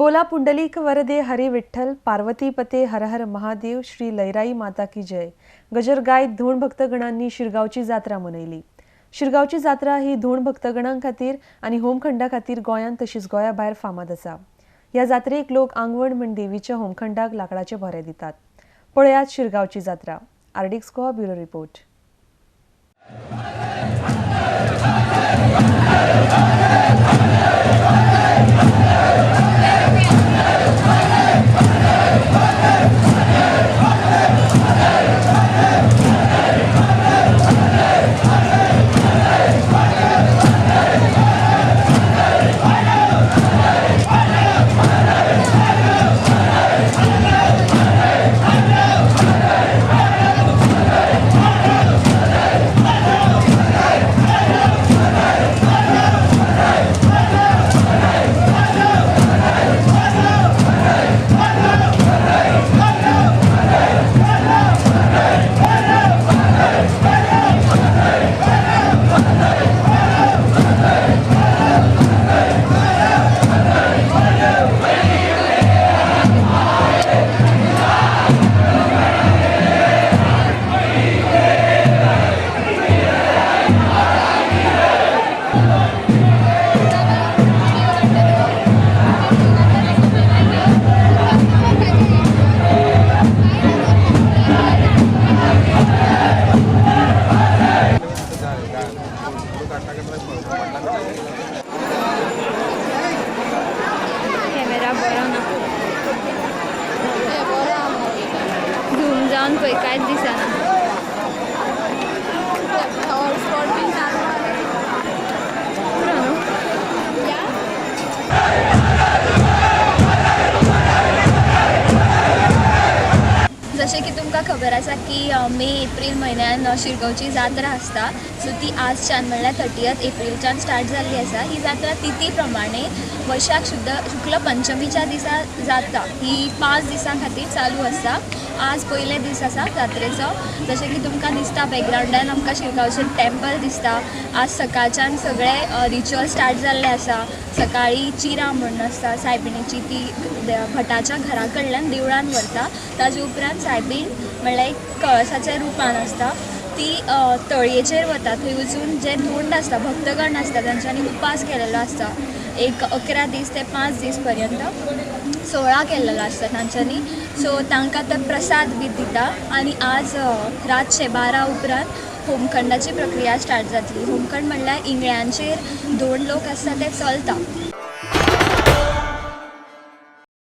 बोला पुंडलीक वरदे हरी विठ्ठल, पार्वती पते हर हर महादेव, श्री लैराई माता की जय। गजर गायत धोंड भक्तगणांनी शिरगांवची जात्रा मनयली। शिरगांवची जात्रा ही धोंड भक्तगणां खातीर आनी होमखंडा खातीर गोंयांत तशीच गोंया भायर फामाद आसा। ह्या जात्रेक लोक आंगवण म्हण देवीच्या होमखंडाक लाकडाचे भोरे दितात। पळयात शिरगांवची जात्रा। RDX Goa bureau report. Camera बरो ना, झूम जावन पळय कांयच दिसना। पुरो न्हू? जशें की तुमकां खबर आसा की मे एप्रील म्हयन्यान शिरगांवची जात्रा आसता। सो ती आजच्यान म्हणल्यार 30 एप्रिलच्यान स्टार्ट जाल्ली आसा। ही जात्रा तिथी प्रमाणे वैशाख शुद्ध शुक्ल पंचमीच्या दिसा जाता। ही 5 दिसां खातीर चालू आसता। आज पयले दीस आसा जात्रेचो। जशें की तुमकां दिसता बॅकग्रावंडान आमकां शिरगांवचें टेम्पल दिसता। आज सकाळच्यान सगळे रिच्युअल स्टार्ट जाल्ले आसा। सकाळी चिरा म्हूण आसता सायबिणीची, ती भटाच्या घरा कडल्यान देवळान व्हरता। ताजे उपरांत सायबीण म्हणल्यार एक कळसाच्या रुपान आसता, ती तळयेचेर वता। थंय वचून जे धोंड आसता, भक्तगण आसता, तांच्यांनी उपास केलेलो आसता। एक 11 दीस ते 5 दीस पर्यंत सोहळा केलेलो आसता तांच्यांनी। सो तांकां ते प्रसाद बी दिता आनी आज रातचे 12 उपरांत होमखंडाची प्रक्रिया स्टार्ट जातली। होमखंड म्हणल्यार इंगळ्यांचेर धोंड लोक आसता ते चलता।